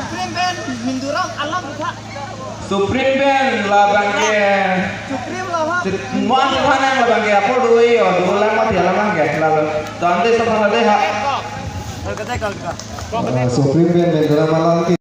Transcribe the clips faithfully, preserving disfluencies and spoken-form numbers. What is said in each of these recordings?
Supreme Band Minduram alam kita. Supreme Band labang ke. Supreme lah, ha? Mon mana labang ke apa doi yo, dua lama dia lama ke lalu. Tante sama deh, ha. Kalau kata, kalau kata. Ah, Supreme Band Minduram alam ke.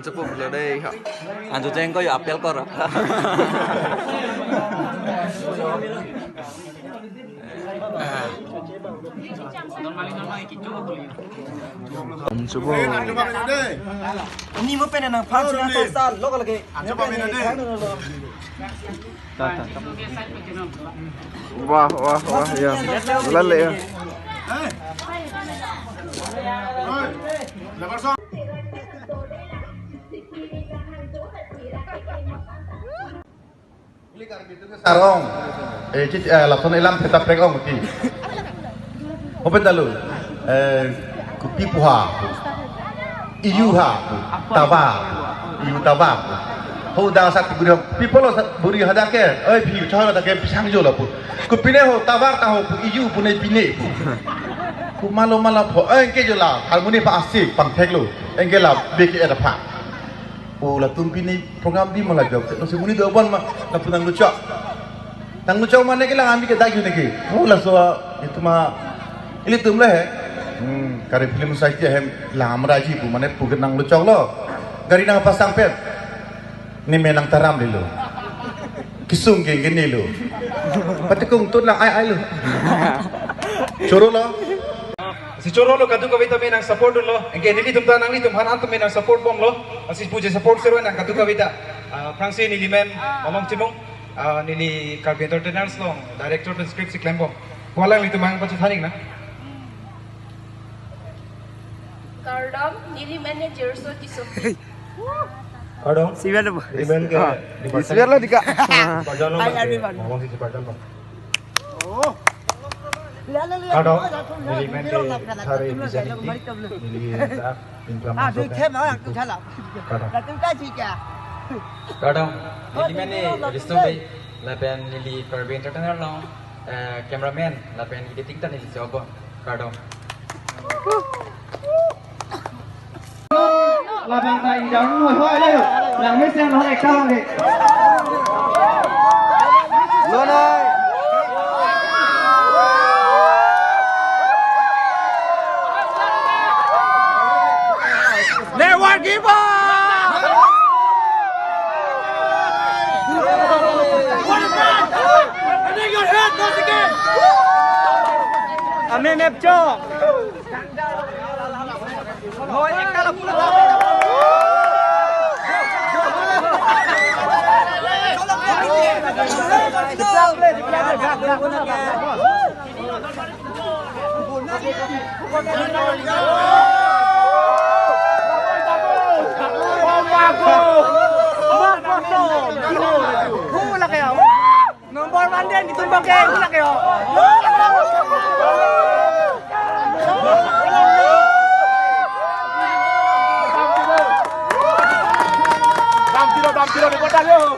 Cukup lo dei, ha. Anjo jeng ko yo apel kor. Om subo. Ini mo pen nang phang sing atau sal lo lagi. Mo pen nang phang dulu. Wah, wah, wah, ya. Lale ya. Sarong. Eh, cit, eh, lason ilam peta prek ong ti. Open dalu. Eh, kopi puha. Iyu ha. Tawa. Iyu tawa. Ho da sat buri ho. Pi pulo sat buri hadak ke. Oi, pi chahla hadak ke pisang jo lapu. Kopine ho tawa ta ho pu iyu pu ne pine pu. Pu malo malo pho. Eh, ke jo la. Harmoni pa asik pangthek lo. Engke la beki ada pha. O latum pini program di mala jok. Nasi muni do bon ma lapu nangluchok. Nangluchok mane ke lang ami ke dagi neke. O laso itu ma ilitum le he. Hmm, kari film society hem lam raji pu mane pu ke nangluchok lo. Gari nangpasang pet. Ne me nangtaram lilo. Kisung ke gini lo. Pati kung tut lang ai ai lo. Choro lo. Si choro lo kadokave ta me nangsupport lo. Engke nelitum ta nanglitum aphan atum me nangsupport bomlo. Asi puji support sero nang kadokave ta. Ah, aphrangsi neli men Malong Chimung. Ah, neli Karbi Entertainers along director pen script si klem bom. Pu alanglitum aphan pachethang nang. Kardom, neli manager so Tisompi. Kardom. Siber lo. Neli men ke. Ah, department. Siber lo dika. Department lo. Ai, ai, bang. Malong si department lo. Oh. Kardom, neli men ke thari designing team, neli ta income. Ah, masuk dui kan. Kardom. Kardom, neli men ke Risto Bey, lapen neli Karbi Entertainer along, eh, cameraman, lapen editing ta neli si obo. Kardom. Labang ta ingjang noi hoi le. Lang mesen hoi kang le. Lonai. Never give up. Amen, nepcho. Number one din, itum bang ke, ulak yo. Dam kilo, dam kilo, di kota lo.